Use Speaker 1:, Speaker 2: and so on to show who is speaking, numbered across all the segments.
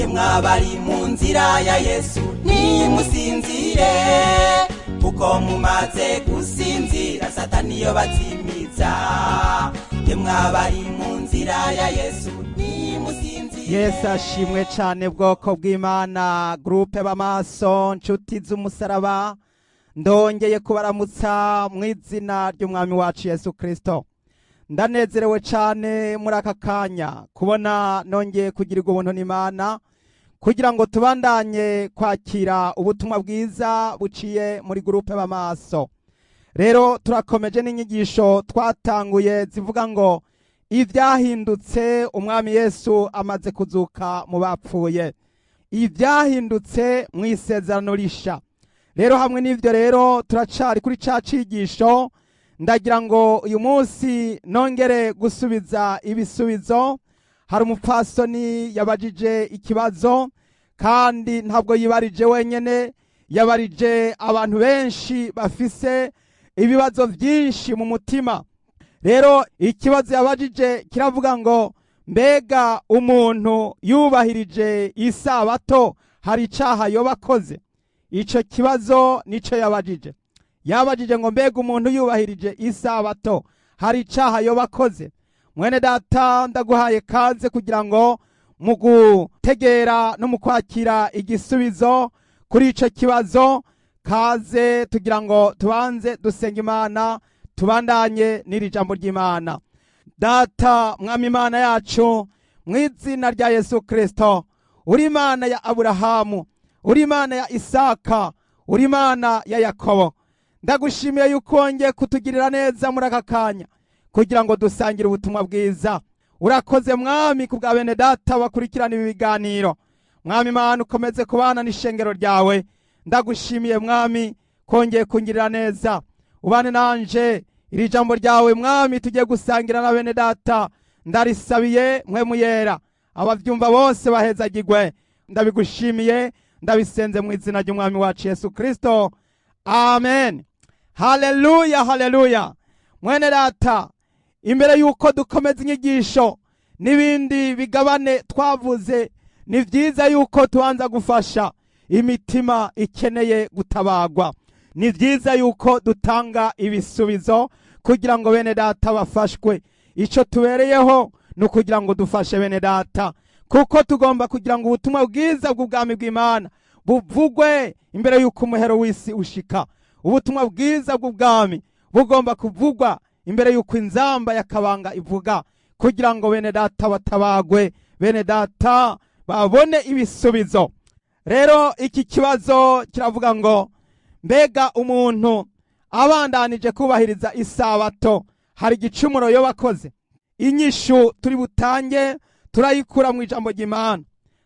Speaker 1: Yemwe abari mu nzira ya Yesu, nimusinzire, kuko mumaze gusinzira Satani yo batsimiza. Yemwe abari mu nzira ya Yesu, nimusinzire.
Speaker 2: Yesu ashimwe cyane. Bwoko bw'Imana, groupe b'amaso, nshuti z'umusaraba, ndongeye kubaramutsa mu izina ry'Umwami wacu Yesu Kirisito. Ndanezerewe cyane muri aka kanya kubona nongeye kugirirwa ubuntu n'Imana kugira ngo tubandanye kwakira ubutumwa bwiza buciye muri groupe b'amaso. Rero turakomeje n'inyigisho twatanguye zivuga ngo ibyahindutse Umwami Yesu amaze kuzuka mu bapfuye, ibyahindutse mu isezerano risha. Rero hamwe n'ibyo rero turacari kuri ca cigisho. Ndagira ngo uyu munsi nongere gusubiza ibisubizo. Hari umupfasoni yabajije ikibazo, kandi ntabwo yibarije wenyene, yabarije abantu benshi bafise ibibazo byinshi mu mutima. Rero ikibazo yabajije kiravuga ngo: mbega umuntu yubahirije isabato hari icaha yoba akoze? Ico kibazo nico yabajije. Yabajije ngo: mbega umuntu yubahirije isabato hari icaha yoba akoze? Mwene data, ndaguhaye kaze kugira ngo mu gutegera no mu kwakira igisubizo kuri ico kibazo. Kaze tugira ngo tubanze dusenga Imana, tubandanye n'iri jambo ry'Imana. Data, Mwami Imana yacu, mu izina rya Yesu Kirisito, uri Imana ya Aburahamu, uri Imana ya Isaka, uri Imana ya Yakobo, ndagushimiye yuko wongeye kutugirira neza muri aka kanya kugira ngo dusangire ubutumwa bwiza. Urakoze, Mwami, ku bwa bene data bakurikirana ibi biganiro. Mwami Imana, ukomeze kubana n'ishengero ryawe. Ndagushimiye, Mwami, kongeye kungirira neza. Ubane nanje. Iri jambo ryawe, Mwami, tugiye gusangira na bene data, ndarisabiye Mpwemu Yera. Abavyumva bose bahezagirwe. Ndabigushimiye, ndabisenze mu izina ry'Umwami wacu Yesu Kristo, amen. Haleluya, haleluya. Mwene data, imbere yuko dukomeza inyigisho n'ibindi bigabane twavuze, ni byiza yuko tubanza gufasha imitima ikeneye gutabagwa. Ni byiza yuko dutanga ibisubizo kugira ngo bene data bafashwe. Icyo tubereyeho ni ukugira ngo dufashe bene data, kuko tugomba kugira ngo ubutumwa bwiza bw'ubwami bw'Imana buvugwe imbere y'uko umuhero w'isi ushika. Ubutumwa bwiza bw'ubwami bugomba kuvugwa imbere y'uko inzamba y'akabanga ivuga, kugira ngo bene data batabagwe, bene data babone ibisubizo. Rero iki kibazo kiravuga ngo: mbega umuntu abandanije kubahiriza isabato hari igicumuro yo bakoze? Inyishu turi butange turayikura mu ijambo ry'Imana.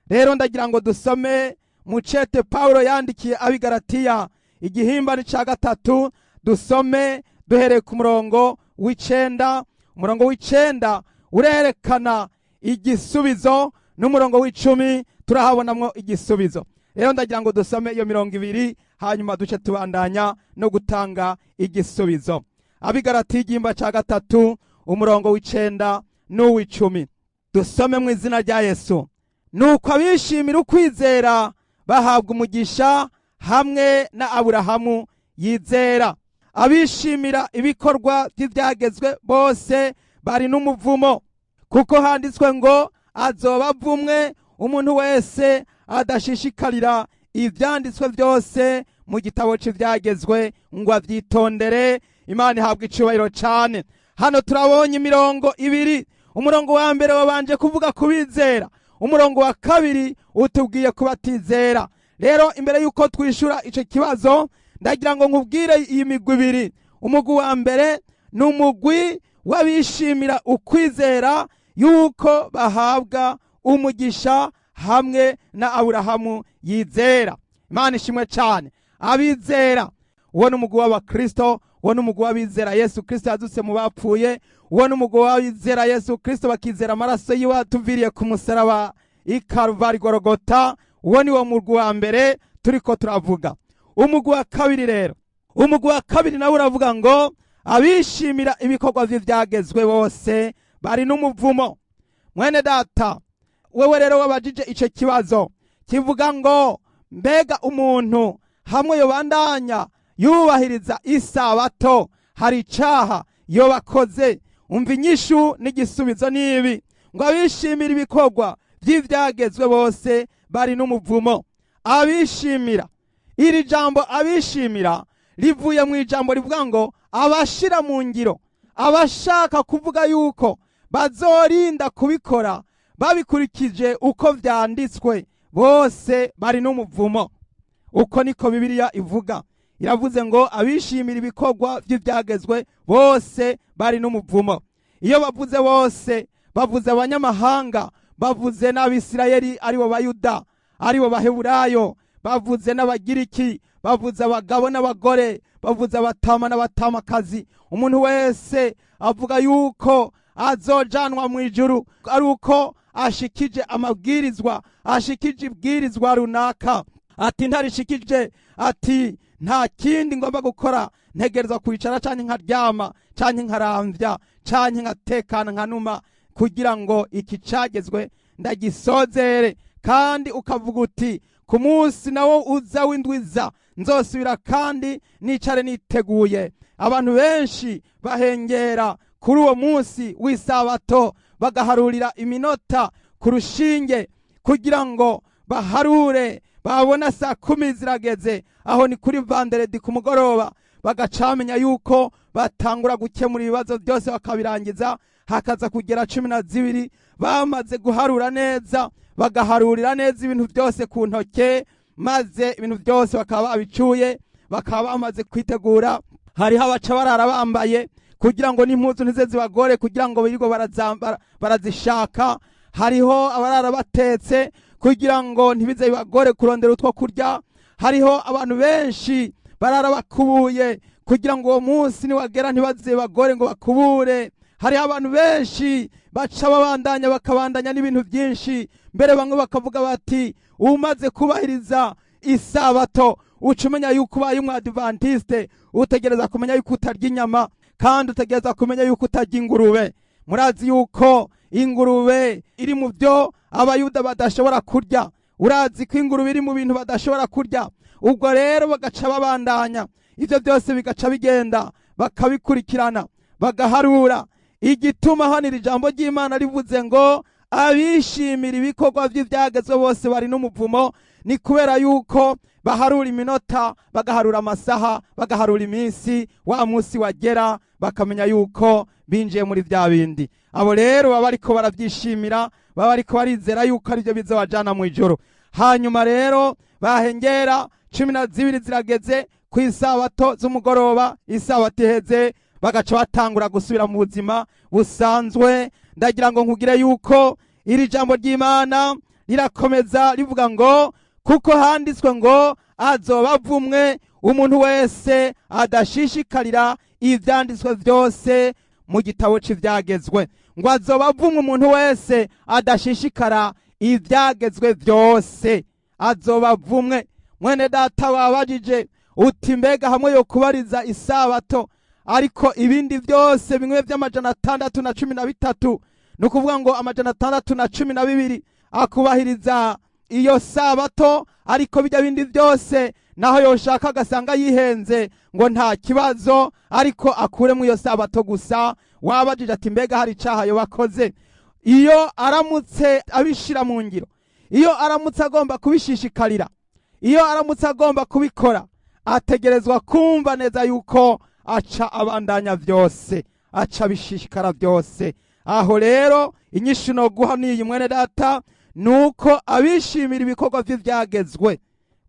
Speaker 2: Rero ndagira ngo dusome mu cete Pawulo yandikiye Abigaratiya, igihimba cya gatatu. Dusome duhereye ku murongo w'icenda. Umurongo w'icenda urerekana igisubizo, n'umurongo w'icumi turahabonamwo igisubizo. Rero ndagira ngo dusome iyo mirongo ibiri, hanyuma duce tubandanya no gutanga igisubizo. Abigaratiya, igihimba cya gatatu, umurongo w'icenda n'uw'icumi. Dusome mu izina rya Yesu. Nuko abishimira ukwizera bahabwa umugisha hamwe na Aburahamu yizera. Abishimira ibikorwa by'ibyagezwe bose bari n'umuvumo, kuko handitswe ngo: azoba avumwe umuntu wese adashishikarira ibyanditswe byose mu gitabo cy'ibyagezwe ngo abyitondere. Imana ihabwa icubahiro cyane. Hano turabonye imirongo ibiri. Umurongo wa mbere wabanje kuvuga kubizera, umurongo wa kabiri utubwiye kubatizera. Rero imbere y'uko twishura icyo kibazo, ndagira ngo nkubwire iyi migwi ibiri. Umugwi wa mbere ni umugwi w'abishimira ukwizera, yuko bahabwa umugisha hamwe na Aburahamu yizera. Imana ishimwe cyane. Abizera, uwo ni umugwi w'abakristo, uwo ni umugwi w'abizera Yesu Kristo yazutse mu bapfuye, uwo ni umugwi w'abizera Yesu Kristo, bakizera amaraso yiwe atuviriye ku musaraba i Karuvari Gorogota. Uwo ni wo mugwi wa mbere turiko turavuga. Umugwi wa kabiri rero, umugwi wa kabiri nawe uravuga ngo: abishimira ibikorwa vy'ivyagezwe bose bari n'umuvumo. Mwene data, Wewe rero wabajije ico kibazo kivuga ngo mbega umuntu hamwe yobandanya yubahiriza isabato hari icaha yobakoze? Umva inyishu n'igisubizo nibi: ngo abishimira ibikorwa by'ivyagezwe bose bari n'umuvumo. Abishimira, iri jambo abishimira rivuye mu ijambo rivuga ngo abashira mu ngiro, abashaka kuvuga yuko bazorinda kubikora babikurikije uko vyanditswe, bose bari n'umuvumo. Uko niko Bibiliya ivuga. Iravuze ngo abishimira ibikorwa by'ibyagezwe bose bari n'umuvumo. Iyo bavuze bose, bavuze abanyamahanga, bavuze n'Abisirayeli aribo Bayuda, aribo Baheburayo, bavuze n'Abagiriki, bavuze abagabo n'abagore, bavuze abatama n'abatamakazi. Umuntu wese avuga yuko azojanwa mu ijuru ari uko ashikije amabwirizwa, ashikije ibwirizwa runaka, ati ntarishikije, ati nta kindi ngomba gukora, ntegereza kwicara canke nkaryama canke nkaramvya canke nkatekana nkanuma kugira ngo iki cagezwe ndagisozere. Kandi ukavuga uti ku munsi nawo uza w'indwiza nzosubira kandi nicare niteguye. Abantu benshi bahengera kuri uwo munsi w'isabato, bagaharurira iminota ku rushinge kugira ngo baharure, babona 10:00 zirageze, aho ni kuri vendredi ku mugoroba, bagacamenya yuko batangura gukemura ibibazo byose bakabirangiza, hakaza kugera 12 bamaze guharura neza, bagaharurira neza ibintu byose ku ntoke, maze ibintu byose bakaba babicuye, bakaba bamaze kwitegura. Hariho abaca barara bambaye kugira ngo n'impuzu ntize zibagore, kugira ngo birirwe barazishaka. Hariho abarara batetse kugira ngo ntibize bibagore kurondera utwo kurya. Hariho abantu benshi barara bakubuye kugira ngo uwo munsi niwagera ntibaze bagore ngo bakubure. Hariho abantu benshi baca babandanya, bakabandanya n'ibintu byinshi. Mbere bamwe bakavuga bati umaze kubahiriza isabato uca umenya yuko ubaye umwadivantiste, utegereza kumenya yuko utarya inyama, kandi utegereza kumenya yuko utarya ingurube. Murazi yuko ingurube iri mu byo Abayuda badashobora kurya. Urazi ko ingurube iri mu bintu badashobora kurya. Ubwo rero bagaca babandanya ibyo byose, bigaca bigenda bakabikurikirana, bagaharura. Igituma hano iri jambo ry'Imana rivuze ngo abishimira ibikorwa by'ibyagezwe bose bari n'umuvumo, ni kubera yuko baharura iminota, bagaharura amasaha, bagaharura iminsi, wa munsi wagera bakamenya yuko binjiye muri bya bindi. Abo rero baba ariko barabyishimira, baba ariko barizera yuko aribyo bizabajana mu ijoro. Hanyuma rero bahengera 12 zirageze ku isabato z'umugoroba, isabato iheze, bagaca batangura gusubira mu buzima busanzwe. Ndagira ngo nkugire yuko iri jambo ry'Imana rirakomeza rivuga ngo kuko handitswe ngo azoba avumwe umuntu wese adashishikarira ivyanditswe vyose mu gitabo c'ivyagezwe. Ngo azoba avumwe umuntu wese adashishikara ivyagezwe vyose, azoba avumwe. Mwene data wabajije uti mbega hamwe yo kubariza isabato ariko ibindi byose bimwe by'613, ni ukuvuga ngo 612 akubahiriza iyo sabato, ariko bijya bindi byose naho yoshaka agasanga yihenze ngo nta kibazo, ariko akuremo iyo sabato gusa. Wabajije ati mbega hari icaha yobakoze iyo aramutse abishira mu ngiro, iyo aramutse agomba kubishishikarira, iyo aramutse agomba kubikora? Ategerezwa kumva neza yuko aca abandanya byose, aca abishishikara byose. Aho rero inyishu no guha niyi, mwene data, nuko abishimira ibikorwa by'ibyagezwe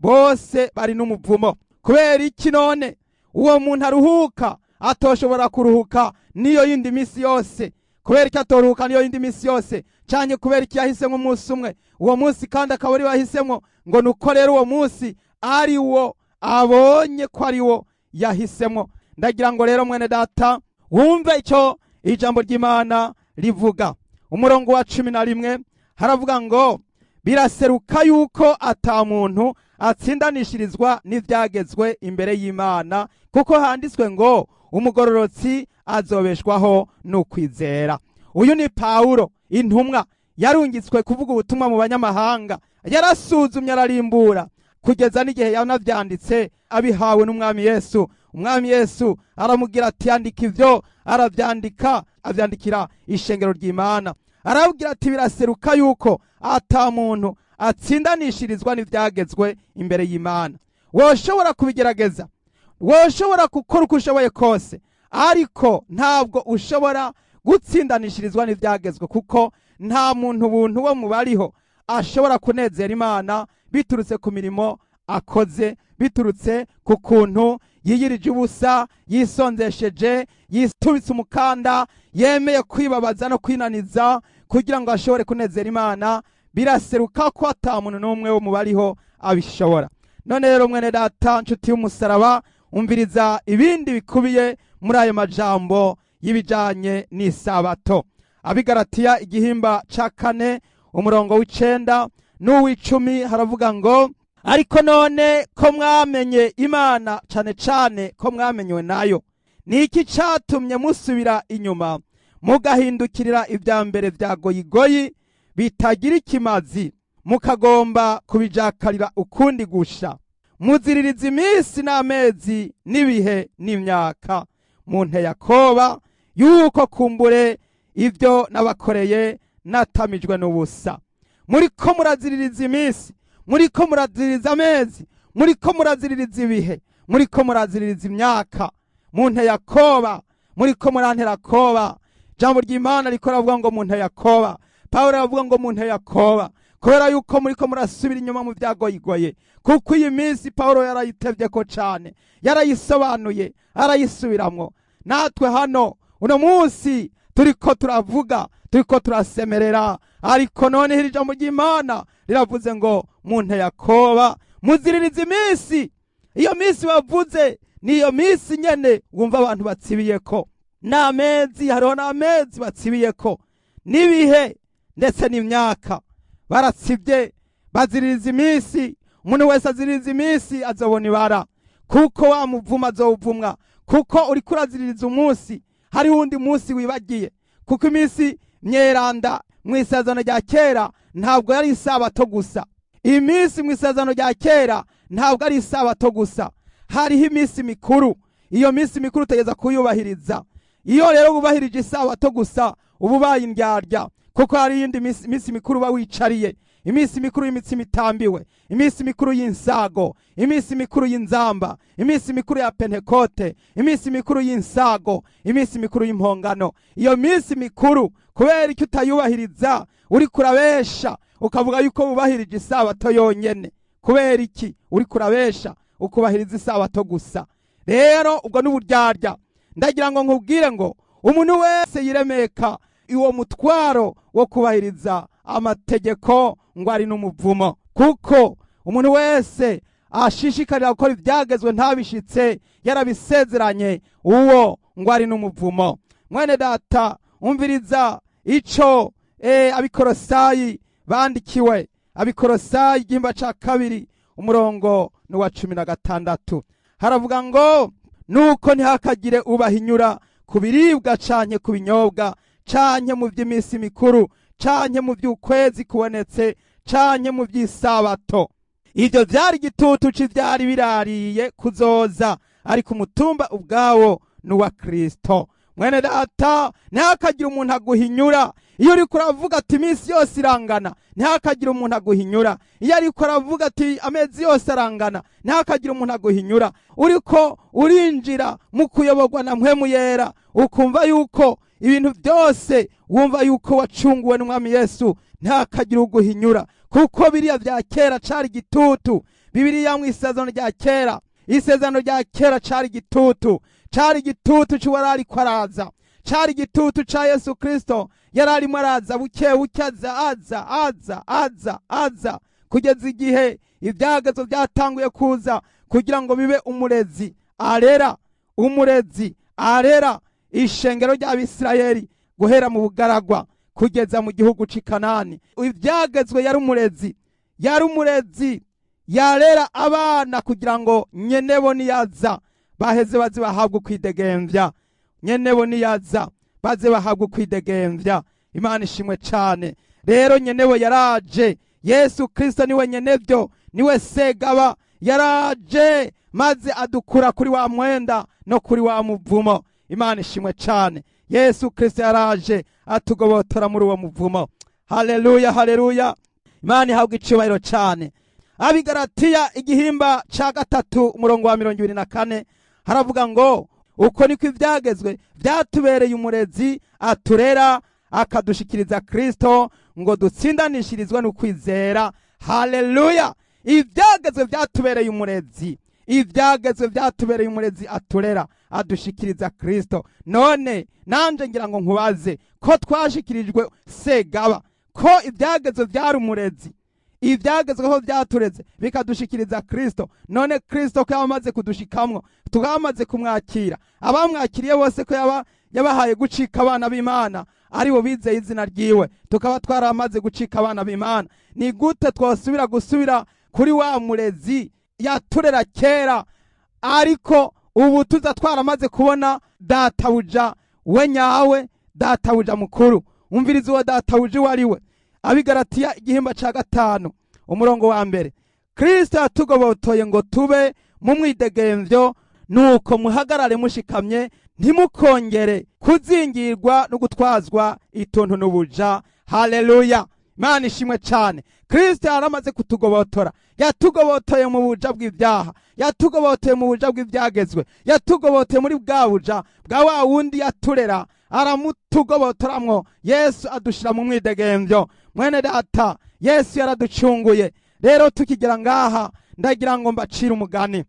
Speaker 2: bose bari n'umuvumo. Kubera iki none uwo muntu aruhuka atoshobora kuruhuka niyo yindi minsi yose? Kubera iki atoruhuka niyo yindi minsi yose? Canke kubera iki yahisemo umunsi umwe, uwo munsi kandi akaba ari wahisemo? Ngo nuko rero uwo munsi ari wo abonye ko ari wo yahisemo. Ndagira ngo rero mwene data wumve icyo ijambo ry'Imana rivuga. Umurongo wa 11 haravuga ngo biraseruka yuko ata muntu atsindanishirizwa n'ibyagezwe imbere y'Imana, kuko handitswe ngo umugororotsi azobeshwaho n'ukwizera. Uyu ni Pawulo intumwa. Yarungitswe kuvuga ubutumwa mu banyamahanga. Yarasuzumye, ararimbura, kugeza n'igihe yanavyanditse abihawe n'Umwami Yesu. Umwami Yesu aramubwira ati: "Yandika ivyo." Aravyandika, avyandikira ishengero ry'Imana. Arabwira ati: "Biraseruka yuko ata muntu atsindanishirizwa n'ivyagezwe imbere y'Imana." Woshobora kubigerageza, woshobora gukora uko ushoboye kose, ariko ntabwo ushobora gutsindanishirizwa n'ivyagezwe, kuko nta muntu buntu wo mu bariho ashobora kunezera Imana biturutse ku mirimo akoze, biturutse ku kuntu yiyirije ubusa, yisonzesheje, yitubitse umukanda, yemeye kwibabaza no kwinaniza kugira ngo ashobore kunezera Imana. Biraseruka ko ata muntu n'umwe wo mu bariho abishobora. None rero, mwene data, nshuti y'umusaraba, umviriza ibindi bikubiye muri ayo majambo y'ibijanye n'isabato. Abigaratiya igihimba ca 4, umurongo w'9 n'uw'icumi, haravuga ngo: "Ariko none ko mwamenye Imana, cane cane ko mwamenywe nayo, ni iki catumye musubira inyuma mugahindukirira ibya mbere vya goyigoyi bitagira ikimazi, mukagomba kubijakarira ukundi gusha? Muziririza iminsi n'amezi n'ibihe n'imyaka. Munteye akoba yuko kumbure ibyo nabakoreye natamijwe n'ubusa." Muriko muraziririza iminsi, muriko muraziririza amezi, muriko muraziririza ibihe, muriko muraziririza imyaka. Munteye akoba, muriko murantera akoba. Ijambo ry'Imana riko ravuga ngo munteye akoba. Pawulo aravuga ngo munteye akoba kubera yuko muriko murasubira inyuma mu byagoyigoye. Kuko iyi minsi Pawulo yarayitevye ko cane, yarayisobanuye, arayisubiramwo. Natwe hano uno munsi turiko turavuga, turiko turasemerera, ariko none iri jambo ry'Imana riravuze ngo munteye akoba, muziririza iminsi. Iyo minsi bavuze niyo minsi nyene wumva abantu batsibiyeko, n'amezi, hariho n'amezi batsibiyeko, n'ibihe ndetse n'imyaka baratsibye, baziririza iminsi. Umuntu wese aziririza iminsi azobona ibara, kuko wa muvuma azowuvumwa, kuko uriko uraziririza umunsi, hariho uwundi munsi wibagiye. Kuko iminsi myeranda mu isezerano rya kera ntabwo yari isabato gusa. Iminsi mu isezerano rya kera ntabwo ari isabato gusa, hariho iminsi mikuru. Iyo minsi mikuru utegeza kuyubahiriza. Iyo rero wubahirije isabato gusa, uba ubaye indyarya, kuko hari iyindi minsi mikuru uba wicariye: iminsi mikuru y'imitsima itambiwe, iminsi mikuru y'insago, iminsi mikuru y'inzamba, iminsi mikuru ya Pentekote, iminsi mikuru y'insago, iminsi mikuru y'impongano. Iyo minsi mikuru kubera icyo utayubahiriza? Uriko urabesha ukavuga yuko wubahirije isabato yonyene. Kubera iki uriko urabesha ukubahiriza isabato gusa? Rero ubwo n'uburyarya. Ndagira ngo nkubwire ngo umuntu wese yiremeka uwo mutwaro wo kubahiriza amategeko ngo ari n'umuvumo, kuko umuntu wese ashishikarira gukora ibyagezwe ntabishitse yarabisezeranye, uwo ngo ari n'umuvumo. Mwene data, umviriza ico Abikorosayi bandikiwe. Abikorosayi igihimba ca 2, umurongo n'uwa 16, haravuga ngo: "Nuko ntihakagire ubahinyura ku biribwa canke ku binyobwa, canke mu by'iminsi mikuru, canke mu by'ukwezi kubonetse, canke mu by'isabato. Ibyo vyari igitutu c'ivyari birariye kuzoza, ariko umutumba ubwawo ni uwa Kristo." Mwene data, ntihakagire umuntu aguhinyura iyo uriko uravuga ati iminsi yose irangana. Ntihakagire umuntu aguhinyura iyo ariko aravuga ati amezi yose arangana. Ntihakagire umuntu aguhinyura uriko urinjira mu kuyoborwa na Mpwemu Yera, ukumva yuko ibintu byose wumva yuko wacunguwe n'Umwami Yesu. Ntihakagire uguhinyura, kuko biriya vya kera cari igitutu. Bibiliya mu isezerano rya kera, isezerano rya kera cari igitutu, cari igitutu c'uwari ariko araza, cari igitutu ca Yesu Kristo. Yari arimo araza buke buke, aza, aza, aza, aza, aza, kugeza igihe ibyagezo byatanguye kuza kugira ngo bibe umurezi arera, umurezi arera ishengero ry'Abisirayeli guhera mu bugaragwa kugeza mu gihugu c'i Kanani. Ibyagezwe yari umurezi, yari umurezi yarera abana kugira ngo nyenebo niyaza baheze baze bahabwe ukwidegembya. Nyenebo niyaza baze bahabwe ukwidegembya. Imana ishimwe cane. Rero nyenewe yaraje. Yesu Kristo niwe nyenevyo, niwe segaba. Yaraje maze adukura kuri wa mwenda no kuri wa muvumo. Imana ishimwe cyane. Yesu Kristo yaraje atugobotora muri uwo muvumo. Haleluya, haleluya! Imana ihabwa icubahiro cyane. Abigaratiya igihimba ca 3, umurongo wa 24, haravuga ngo: "Uko niko ibyagezwe byatubereye umurezi aturera, akadushikiriza Kristo, ngo dutsindanishirizwe n'ukwizera." Haleluya! Ibyagezwe byatubereye umurezi, ibyagezwe byatubereye umurezi aturera, adushikiriza Kristo. None nanje ngira ngo nkubaze: ko twashikirijwe segaba, ko ibyagezwe byari umurezi, ibyagezweho byatureze bikadushikiriza Kristo, none Kristo ko yamaze kudushikamwo, tukamaze kumwakira, abamwakiriye bose ko yaba yabahaye gucika abana b'Imana, aribo bizeye izina ryiwe, tukaba twaramaze gucika abana b'Imana, ni gute twasubira gusubira kuri wa murezi yaturera kera, ariko ubu tuza twaramaze kubona databuja we nyawe, databuja mukuru? Umviriza uwo databuja uwo ari we. Abigaratiya igihimba ca 5, umurongo wa 1: "Kristo yatugobotoye ngo tube mu mwidegemvyo. Nuko muhagarare mushikamye, ntimukongere kuzingirwa no gutwazwa ituntu n'ubuja." Haleluya! Imana ishimwe cyane. Kristo yaramaze kutugobotora. Yatugobotoye mu buja bw'ibyaha, yatugobotoye mu buja bw'ibyagezwe, yatugobotoye muri bwa buja bwa wa wundi yaturera, aramutugobotoramwo. Yesu adushira mu mwidegemvyo. Mwene data, Yesu yaraducunguye. Rero tukigera ngaha, ndagira ngo mbacire umugani,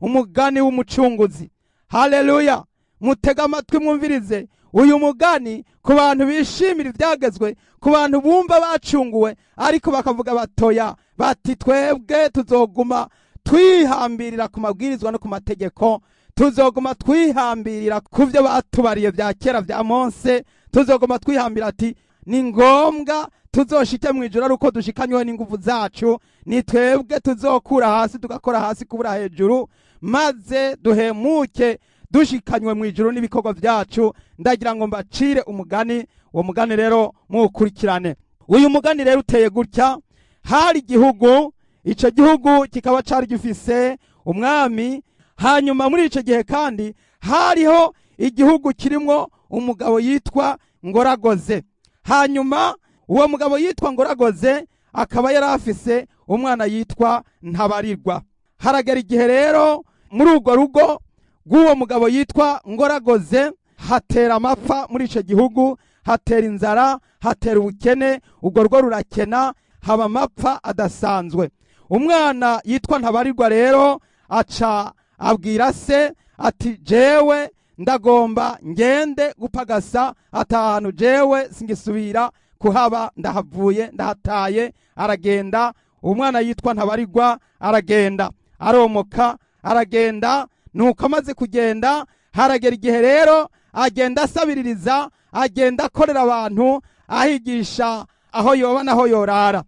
Speaker 2: umugani w'umucunguzi. Haleluya! Mutega amatwi mwumvirize uyu mugani ku bantu bishimira ibyagezwe, ku bantu bumva bacunguwe ariko bakavuga batoya bati: "Twebwe tuzoguma twihambirira ku mabwirizwa no ku mategeko, tuzoguma twihambirira ku byo batubariye bya kera bya Mose, tuzoguma twihambira ati ni ngombwa tuzoshike mu ijuru ari uko dushikanyweho n'ingufu zacu, ni twebwe tuzokura hasi tugakora hasi kubura hejuru, maze duhemuke dushikanywe mu ijuru n'ibikorwa byacu." Ndagira ngo mbacire umugani. Uwo mugani rero muwukurikirane. Uyu mugani rero uteye gutya: hari igihugu, icyo gihugu kikaba cyari gifise umwami. Hanyuma muri icyo gihe kandi hariho igihugu kirimo umugabo yitwa Ngoragoze. Hanyuma uwo mugabo yitwa Ngoragoze akaba yari afise umwana yitwa Ntabarirwa. Haragera igihe rero muri urwo rugo rw'uwo mugabo yitwa Ngoragoze hatera amapfa muri icyo gihugu, hatera inzara, hatera ubukene. Urwo rugo rurakena, haba amapfa adasanzwe. Umwana yitwa Ntabarirwa rero aca abwira se ati: "Jewe ndagomba ngende gupagasa atanu, jewe singisubira kuhaba, ndahavuye, ndahataye." Aragenda. Umwana yitwa Ntabarirwa aragenda, aromoka, aragenda. Nuko amaze kugenda, haragera igihe rero agenda asabiririza, agenda akorera abantu, ahigisha aho yoba naho yorara.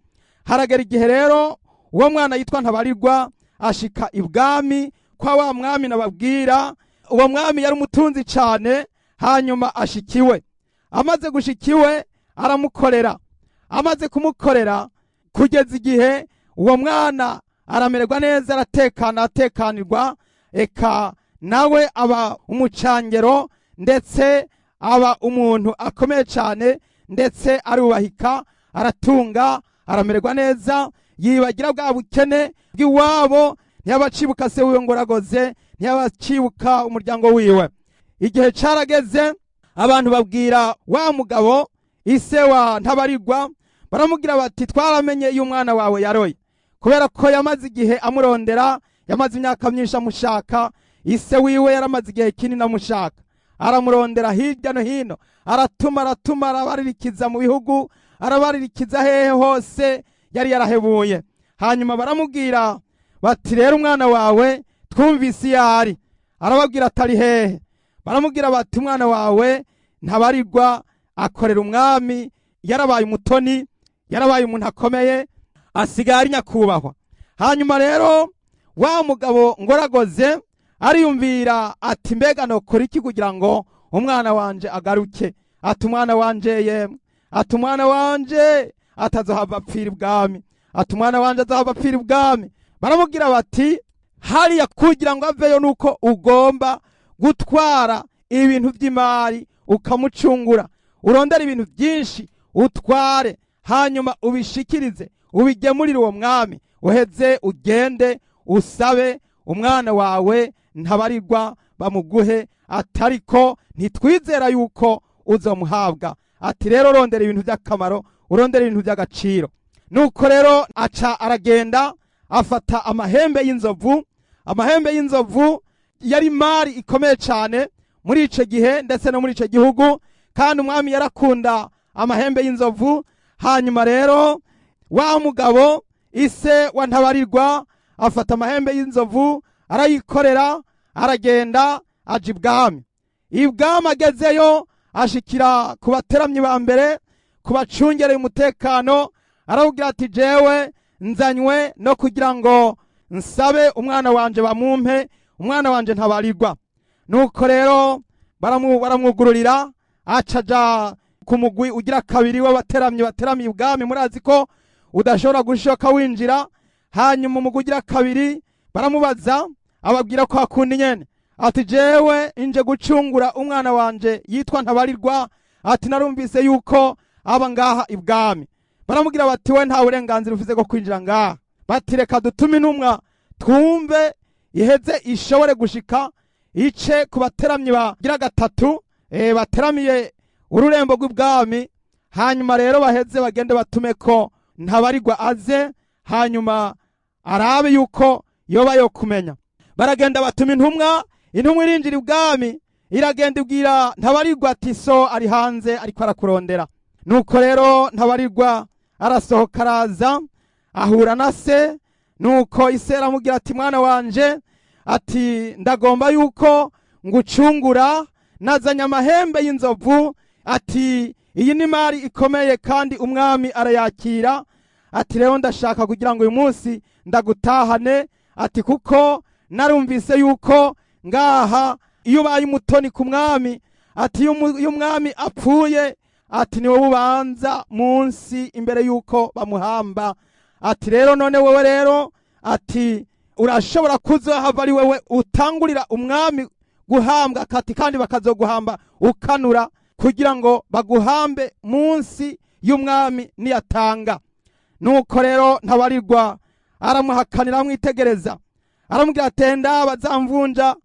Speaker 2: Haragera igihe rero uwo mwana yitwa Ntabarirwa ashika ibwami kwa wa mwami nababwira. Uwo mwami yari umutunzi cyane. Hanyuma ashikiwe, amaze gushikiwe aramukorera. Amaze kumukorera kugeza igihe uwo mwana aramererwa neza, aratekana, atekanirwa, eka nawe aba umucangero, ndetse aba umuntu akomeye cyane, ndetse arubahika, aratunga, aramererwa neza, yibagira bwa bukene bw'iwabo. Ntiyabacibuka se wiwe Ngoragoze, ntiyabacibuka umuryango wiwe. Igihe carageze, abantu babwira wa mugabo ise wa Ntabarirwa, baramubwira bati: "Twaramenye iyo umwana wawe yaroye, kubera ko yamaze igihe amurondera, yamaze imyaka myinshi amushaka." Ise wiwe yaramaze igihe kinini amushaka, aramurondera hirya no hino, aratuma, aratuma, arabaririkiza mu bihugu, arabaririkiza hehe hose, yari yarahebuye. Hanyuma baramubwira bati: "Rero umwana wawe twumvise iyo ari." Arababwira atari hehe? Baramubwira bati: "Umwana wawe Ntabarirwa akorera umwami, yarabaye umutoni, yarabaye umuntu akomeye, asigaye ari nyakubahwa." Hanyuma rero wa mugabo Ngoragoze ariyumvira ati: "Mbega nokora iki kugira ngo umwana wanje agaruke?" Ati: "Umwana wanje yemwe," ati: "umwana wanje Atazohava apfira ibwami, ati umwana wanje azohava apfira ibwami. Baramubwira bati hariya kugira ngo aveyo nuko ugomba gutwara ibintu by'imari ukamucungura, urondera ibintu byinshi utware, hanyuma ubishikirize, ubigemurire uwo mwami, uheze ugende usabe umwana wawe Ntabarirwa bamuguhe, atariko ntitwizera yuko uzomuhabwa. Ati rero rondera ibintu by'akamaro, urondera ibintu by'agaciro. Nuko rero aca aragenda afata amahembe y'inzovu. Amahembe y'inzovu yari mari ikomeye cyane muri ico gihe ndetse no muri ico gihugu, kandi umwami yarakunda amahembe y'inzovu. Hanyuma rero wa mugabo ise wa Ntabarirwa afata amahembe y'inzovu arayikorera, aragenda aja ibwami. Ibwami agezeyo ashikira ku bateramyi ba mbere, ku bacungereye umutekano, arababwira ati jewe nzanywe no kugira ngo nsabe umwana wanje bamumpe, umwana wanje Ntabarirwa. Nuko rero baramwugururira, aca aja ku mugwi ugira kabiri w'abateramyi bateramiye ibwami. Murazi ko udashobora gushoka winjira. Hanyuma umugwi ugira kabiri baramubaza, ababwira ko hakunda nyene, ati jewe inje gucungura umwana wanje yitwa Ntabarirwa, ati narumvise yuko aba ngaha ibwami. Baramubwira bati we nta burenganzira ufise bwo kwinjira ngaha. Bati reka dutume intumwa twumve iheze ishobore gushika ice ku bateramyi bagira gatatu, bateramiye ururembo rw'ibwami, hanyuma rero baheze bagende batume ko Ntabarirwa aze, hanyuma arabe yuko yoba yo kumenya. Baragenda batuma intumwa, intumwa irinjira ibwami, iragenda ibwira Ntabarirwa ati so ari hanze ariko arakurondera. Nuko rero Ntabarirwa arasohoka araza ahura na se. Nuko ise aramubwira ati mwana wanje, ati ndagomba yuko ngucungura, nazanye amahembe y'inzovu, ati iyi ni mari ikomeye kandi umwami arayakira, ati rero ndashaka kugira ngo uyu munsi ndagutahane, ati kuko narumvise yuko ngaha iyo ubaye umutoni ku mwami, ati iyo umwami apfuye, ati ni wowe ubanza munsi imbere yuko bamuhamba, ati rero none wowe rero, ati urashobora kuzohava ari wewe utangurira umwami guhambwa, kati kandi bakazoguhamba ukanura kugira ngo baguhambe munsi y'umwami niyatanga. Nuko rero Ntabarirwa aramuhakanira, aramwitegereza, aramubwira ati ndaba zamvunja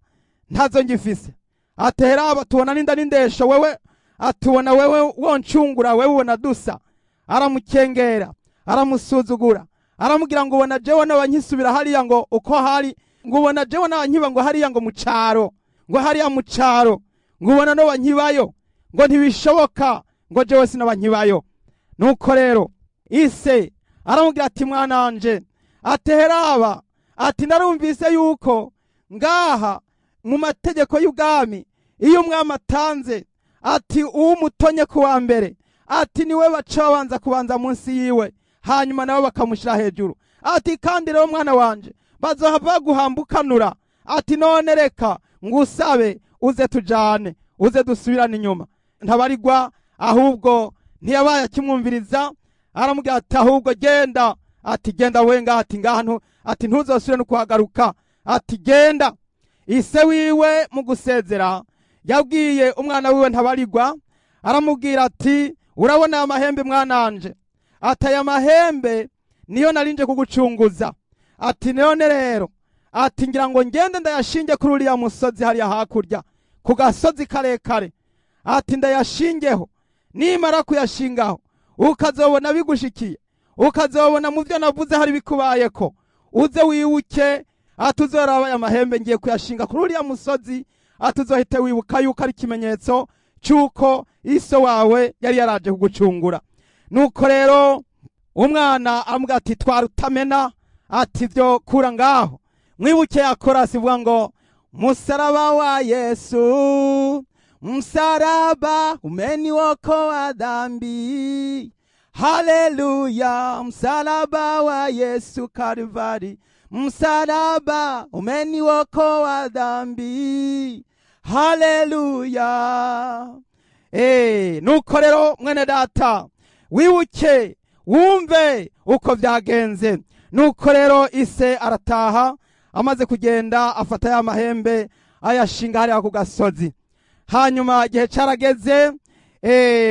Speaker 2: ntazo ngifise, atera tubona n'inda n'indesho, wewe atubona wewe woncungura, wewe ubona dusa. Aramukengera, aramusuzugura, aramubwira ngo ubona jewe naba nkisubira hariya ngo uko hari, ngo ubona jewe naba nkiba ngo hariya ngo mu caro, ngo hariya mu caro, ngo ubona noba nkibayo, ngo ntibishoboka, ngo jewe sinaba nkibayo. Nuko rero ise aramubwira ati mwananje, ateheraba, ati narumvise yuko ngaha mu mategeko y'ubwami iyo umwami atanze, ati uwumutonye ku wa mbere, ati niwe baca babanza kubanza munsi yiwe, hanyuma nabo bakamushyira hejuru, ati kandi rero mwana wanje bazohava baguhambukanura, ati none reka ngusabe uze tujane, uze dusubirane inyuma. Ntabarirwa ahubwo ntiyabaye akimwumviriza, aramubwira ati ahubwo genda, ati genda we ngaha, ati ngaha ati ntuzosubire no kuhagaruka, ati genda. Ise wiwe mu gusezera yabwiye umwana wiwe Ntabarirwa, aramubwira ati urabona aya mahembe mwananje, ati aya mahembe niyo narinje kugucunguza, ati none rero, ati ngira ngo ngende ndayashinge kuri uriya musozi hariya hakurya ku gasozi karekare, ati ndayashingeho, nimara kuyashingaho ukazobona bigushikiye, ukazobona mu byo navuze hari bikubayeko, uze wibuke, ati uzoraba aya mahembe ngiye kuyashinga kuri uriya musozi, ati uzohite wibuka yuko ari ikimenyetso cy'uko iso wawe yari yaraje kugucungura. Nuko rero umwana aramubwira ati twara utamena, ati ibyo kura ngaho. Mwibuke yakorasi ivuga ngo musaraba wa Yesu, msalaba umeniokoa dhambi, haleluya, msalaba wa Yesu Kalvari, msalaba umeniokoa dhambi, haleluya. Nuko rero mwene data, wibuke Wumve uko byagenze. Nuko rero ise arataha. Amaze kugenda, afata ya mahembe ayashinga hariya ku gasozi. Hanyuma igihe carageze,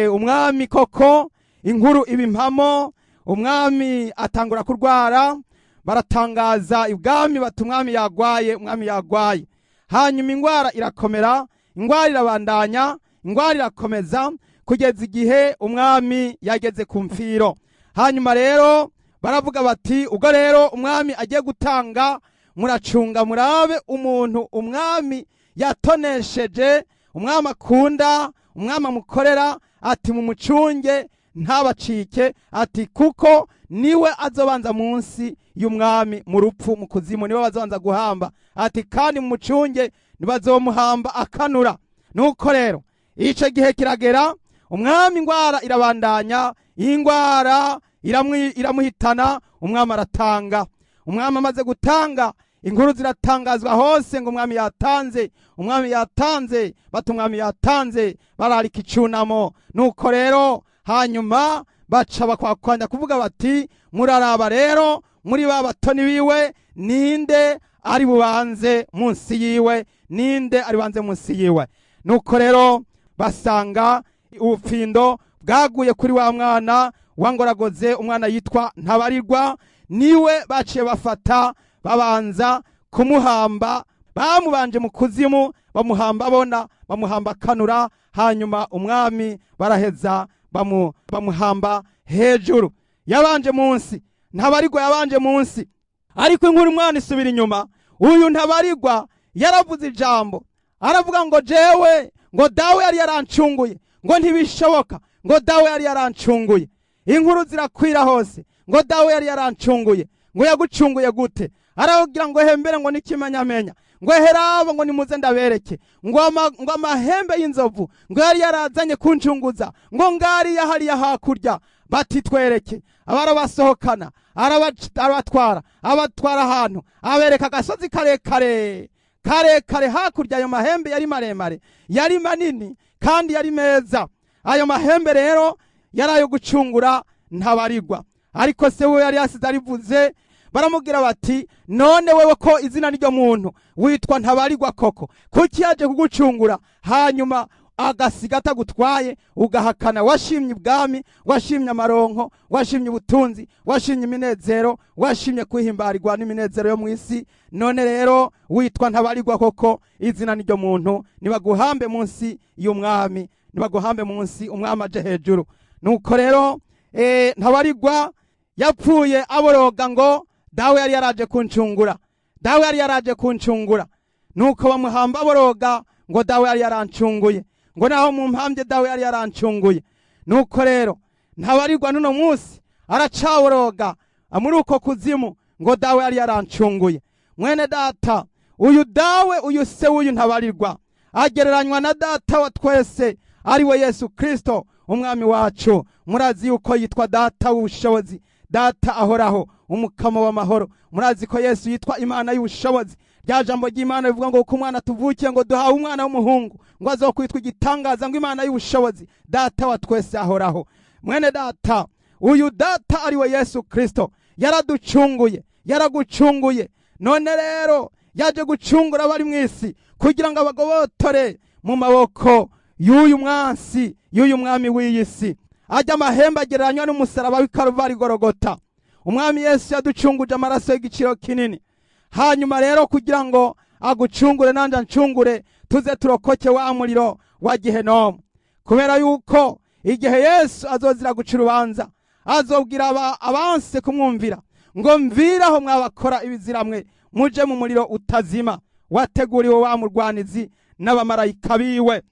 Speaker 2: umwami koko inkuru iba impamo, umwami atangura kurwara. Baratangaza ibwami bati: "Umwami yagwaye, umwami yagwaye." Hanyuma ingwara irakomera, ingwara irabandanya, ingwara irakomeza kugeza igihe umwami yageze ku mfiro. Hanyuma rero baravuga bati: "Ubwo rero umwami agiye gutanga, muracunga murabe umuntu umwami yatonesheje, umwami akunda, umwami amukorera," ati: "Mumucunge ntabacike," ati: "kuko niwe azobanza munsi y'umwami mu rupfu, mu kuzimu, niwe bazobanza guhamba," ati: "kandi mumucunge, ntibazomuhamba akanura." Nuko rero ico gihe kiragera, umwami ingwara irabandanya, iyi ngwara iramuhitana, umwami aratanga. Umwami amaze gutanga, inkuru ziratangazwa hose ngo: "Umwami yatanze, umwami yatanze." Bati: "Umwami yatanze." Bararika icunamo. Nuko rero hanyuma baca bakwakwanya kuvuga bati: "Muraraba rero muri ba batoni biwe, ninde ari bubanze munsi yiwe? Ninde ari bubanze munsi yiwe?" Nuko rero basanga ubupfindo bwaguye kuri wa mwana wangoragoze, umwana yitwa Ntabarirwa. Niwe baciye bafata babanza kumuhamba. Bamubanje mu kuzimu, bamuhamba abona, bamuhamba akanura. Hanyuma umwami baraheza bamuhamba hejuru. Yabanje munsi, Ntabarirwa yabanje munsi. Ariko inkuru umwana isubira inyuma. Uyu Ntabarirwa yaravuze ijambo, aravuga ngo: "Jewe," ngo, "dawe yari yarancunguye," ngo: "ntibishoboka," ngo: "dawe yari yarancunguye." Inkuru zirakwira hose ngo: "Dawe yari yarancunguye." Ngo: "Yagucunguye gute?" Aravugira ngo: "Hembere," ngo: "nikimanyamenya," ngo: "herabo," ngo: "nimuze ndabereke," ngo amahembe y'inzovu ngo yari yarazanye kuncunguza, ngo ngariya hariya hakurya. Bati: "Twereke." Abarabasohokana, arabatwara, abatwara ahantu, abereka agasozi karekare karekare hakurya. Ayo mahembe yari maremare, yari manini kandi yari meza. Ayo mahembe rero yari ayo gucungura Ntabarigwa. Ariko se we yari yasize arivuze. Baramubwira bati: "None wewe ko izina ryo muntu witwa Ntabarigwa koko, kuki yaje kugucungura hanyuma agasiga atagutwaye, ugahakana? Washimye ubwami, washimye amaronko, washimye ubutunzi, washimye iminezero, washimye kwihimbarirwa n'iminezero yo mu isi. None rero witwa Ntabarigwa koko, izina n'iryo muntu, nibaguhambe munsi y'umwami, nibaguhambe munsi, umwami aje hejuru." Nuko rero Ntabarigwa yapfuye aboroga ngo: "Dawe yari yaraje kuncungura, dawe yari yaraje kuncungura." Nuko bamuhamba aboroga ngo: "Dawe yari yarancunguye," ngo: "naho mu mpambye, dawe yari yarancunguye." Nuko rero Ntabarirwa n'uno munsi aracaboroga muri uko kuzimu ngo: "Dawe yari yarancunguye." Mwene data, uyu dawe, uyu se w'uyu Ntabarirwa agereranywa na Data wa twese, ari we Yesu Kristo umwami wacu. Murazi yuko yitwa Data w'ubushobozi, Data ahoraho, Umukama w'amahoro. Murazi ko Yesu yitwa Imana y'ubushobozi. Rya jambo ry'Imana rivuga ngo kuko umwana tuvukiye, ngo duhawe umwana w'umuhungu, ngo azokwitwa igitangaza, ngo Imana y'ubushobozi, Data wa twese ahoraho. Mwene data, uyu data ari we Yesu Kristo yaraducunguye, yaragucunguye. None rero yaje gucungura abari mu isi kugira ngo abagobotore mu maboko y'uyu mwansi, y'uyu mwami w'iyi si. Ajya amahembe agereranywa n'umusaraba w'i Gorogota. Umwami Yesu yaducunguje amaraso y'igiciro kinini. Hanyuma rero kugira ngo agucungure nanjye ancungure, tuze turokoke wa muriro wa Gihenomu, kubera yuko igihe Yesu azozira guca urubanza, azobwira abanse kumwumvira ngo: "Mviraho mwabakora ibiziramwe, muje mu muriro utazima wateguriwe wa murwanizi n'abamarayika biwe."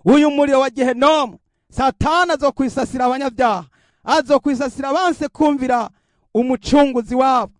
Speaker 2: Uyu muriro wa Gihenomu, Satani azokwisasira abanyabyaha, azokwisasira abanse kumvira umucunguzi wabo.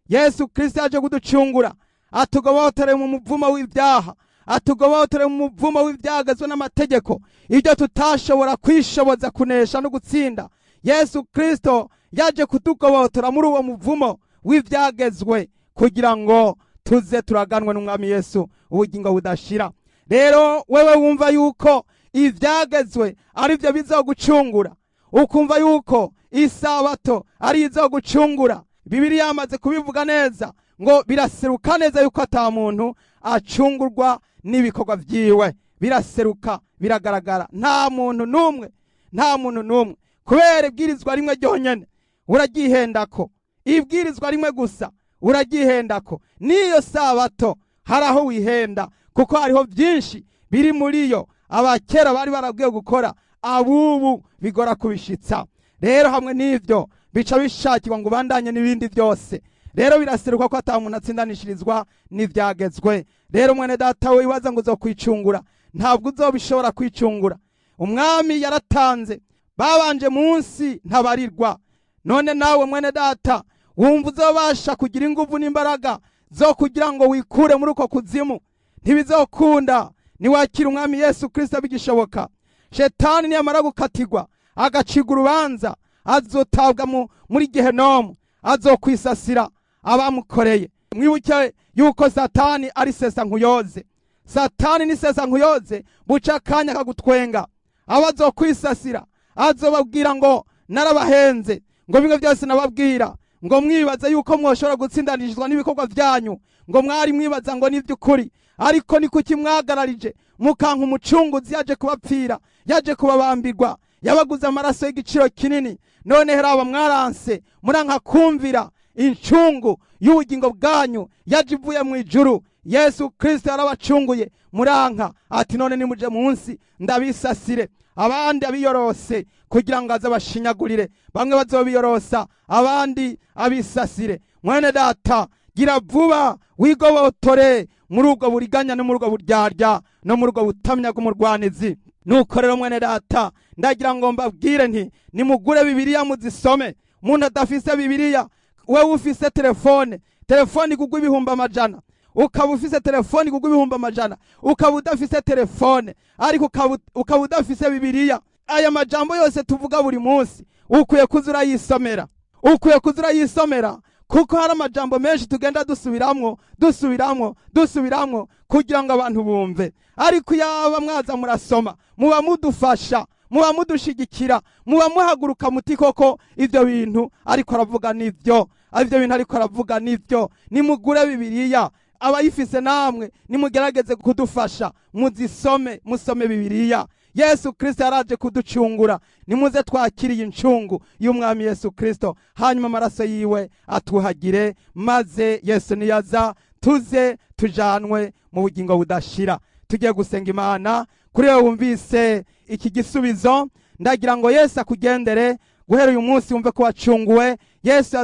Speaker 2: Yesu Kristo yaje kuducungura, atugobotore mu muvumo w'ibyaha, atugobotore mu muvumo w'ibyagazwe n'amategeko, ibyo tutashobora kwishoboza kunesha no gutsinda. Yesu Kristo yaje kutugobotora muri uwo muvumo w'ibyagezwe kugira ngo tuze turaganwe n'umwami Yesu ubugingo budashira. Rero wewe wumva yuko ibyagezwe ari byo bizogucungura, ukumva yuko Isabato ari izo gucungura. Bibiliya yamaze kubivuga neza ngo biraseruka neza yuko ata muntu acungurwa n'ibikorwa vyiwe. Biraseruka, biragaragara, nta muntu n'umwe, nta muntu n'umwe. Kubera ibwirizwa rimwe ryonyene uragihendako, ibwirizwa rimwe gusa uragihendako. Niyo sabato hari aho wihenda, kuko hariho byinshi biri muri yo abakera bari barabwiye gukora, abubu bigora kubishitsa. Rero hamwe n'ivyo bica bishakirwa ngo ubandanye n'ibindi byose. Rero biraseruka ko ata muntu atsindanishirizwa n'ivyagezwe. Rero mwene data we wibaza ngo uzokwicungura, ntabwo uzobishobora kwicungura. Umwami yaratanze, babanje munsi ntabarirwa. None nawe mwene data wumva uzobasha kugira inguvu n'imbaraga zo kugira ngo wikure muri uko kuzimu? Ntibizokunda. Niwakira umwami Yesu Kristo bigishoboka. Shetani niyamara gukatirwa agacirwa urubanza, azotabwa muri gehenomu, azokwisasira abamukoreye. Mwibuke yuko Satani ari sesa nkuyoze. Satani ni sesa nkuyoze, buca akanya akagutwenga. Abo azokwisasira azobabwira ngo narabahenze, ngo bimwe byose nababwira, ngo mwibaze yuko mwoshobora gutsindanishizwa n'ibikorwa byanyu, ngo mwari mwibaza ngo ni by'ukuri, ariko ni kuki mwagararije mukanka umucunguzi yaje kubapfira, yaje kubabambirwa, yabaguze amaraso y'igiciro kinini? None heraba mwaranse, muranka kumvira incungu y'ubugingo bwanyu yaje ivuye mu ijuru. Yesu Kristo yarabacunguye, muranka. Ati none nimuje munsi ndabisasire, abandi abiyorose kugira ngo aze abashinyagurire. Bamwe bazobiyorosa, abandi abisasire. Mwene data, gira vuba wigobotore muri ubwo buriganya no muri ubwo buryarya no muri ubwo butamya bw'umurwanizi. Nuko rero mwene data, ndagira ngo mbabwire nti nimugure Bibiliya muzisome. Umuntu adafise Bibiliya, wewe ufise telefone, telefone igugwa 100,000, ukaba ufise telefone igugwa 100,000, ukaba udafise telefone, ariko ukaba udafise Bibiliya, aya majambo yose tuvuga buri munsi ukwiye kuza urayisomera, ukwiye kuza urayisomera, kuko hari amajambo menshi tugenda dusubiramwo, dusubiramwo, dusubiramwo kugira ngo abantu bumve. Ariko yaba mwaza murasoma, muba mudufasha, muba mudushigikira, muba muhaguruka muti koko ivyo bintu ariko aravuga nivyo, ivyo bintu ariko aravuga nivyo. Nimugure Bibiliya, abayifise namwe nimugerageze kudufasha, muzisome, musome Bibiliya. Yesu Kristo yaraje kuducungura, nimuze twakiriye incungu y'umwami Yesu Kristo, hanyuma amaraso yiwe atuhagire, maze Yesu niyaza tuze tujanwe mu bugingo budashira. Tugiye gusenga Imana. Kuri wewe wumvise iki gisubizo, ndagira ngo Yesu akugendere guhera uyu munsi, wumve ko wacunguwe. Yesu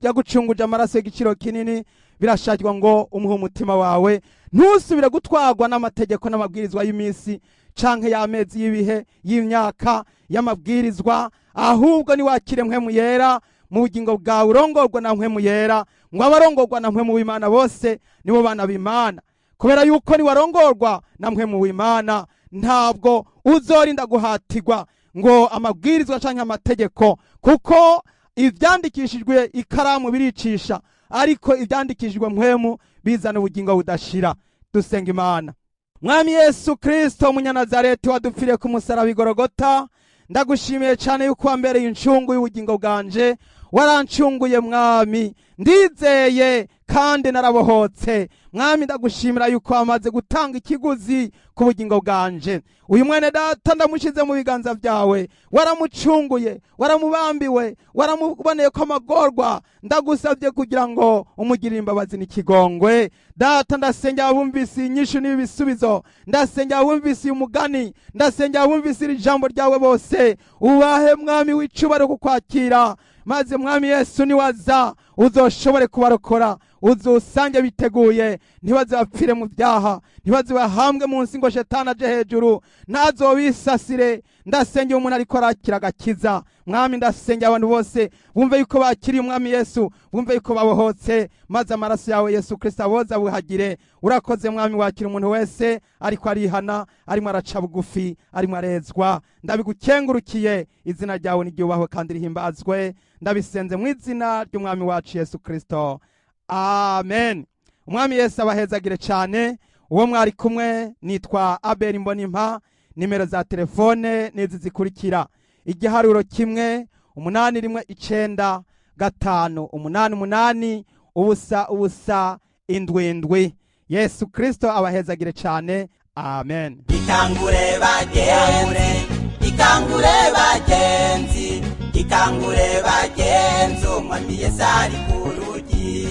Speaker 2: yagucunguje amaraso y'igiciro kinini. Birashakirwa ngo umuhe umutima wawe, ntusubire gutwarwa n'amategeko n'amabwirizwa y'iminsi canke y'amezi, y'ibihe, y'imyaka, y'amabwirizwa, ahubwo niwakire Mpwemu Yera mu bugingo bwawe, urongorwa na Mpwemu Yera. Ngo abarongorwa na Mpwemu w'Imana bose nibo bana b'Imana. Kubera yuko niwarongorwa na Mpwemu w'Imana, ntabwo uzorinda guhatirwa ngo amabwirizwa canke amategeko, kuko ivyandikishijwe ikaramu biricisha, ariko ivyandikishijwe Mpwemu bizana ubugingo budashira. Dusenga Imana. Mwami Yesu Kristo Munyanazareti, wadupfiriye ku musaraba igorogota, ndagushimiye cyane yuko wambereye incungu y'ubugingo bwanje. Warancunguye Mwami, ndizeye kandi narabohotse. Mwami, ndagushimira yuko wamaze gutanga ikiguzi ku bugingo bwanje. Uyu mwene data ndamushize mu biganza byawe. Waramucunguye, waramubambiwe, waramuboneye ko amagorwa. Ndagusabye kugira ngo umugirire imbabazi n'ikigongwe. Data, ndasengera abumvise inyishu n'ibi bisubizo, ndasengera abumvise uyu mugani, ndasengera abumvise iri jambo ryawe bose, ubahe Mwami w'icubaro kukwakira, maze Mwami Yesu niwaza uzoshobore kubarokora, uzosange biteguye, ntibaze bapfire mu byaha, ntibaze bahambwe munsi ngo shetani aje hejuru ntazobisasire. Ndasengera umuntu ariko arakira agakiza. Mwami, ndasengera abantu bose bumve yuko bakiriye umwami Yesu, bumve yuko babohotse, maze amaraso yawe Yesu Kristo aboza abuhagire. Urakoze Mwami, wakira umuntu wese ariko arihana, arimo araca bugufi, arimo arezwa. Ndabigukengurukiye, izina ryawe niryubahwe kandi rihimbazwe. Ndabisenze mu izina ry'umwami wacu Yesu Kristo, amen. Umwami Yesu abahezagire cyane. Uwo mwari kumwe nitwa Abel Mbonimpa. Nimero za telefone nizi zikurikira: igiharuro 1 819 588 0 0 7 7. Yesu Kristo abahezagire cyane. Amen.
Speaker 1: Ikangure bagenzi, ikangure bagenzi, ikangure bagenzi, umwami Yesu ari ku rugi.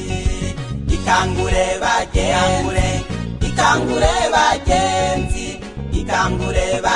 Speaker 1: Ikangure bagenzi, ikangure bagenzi, ikangure bagenzi.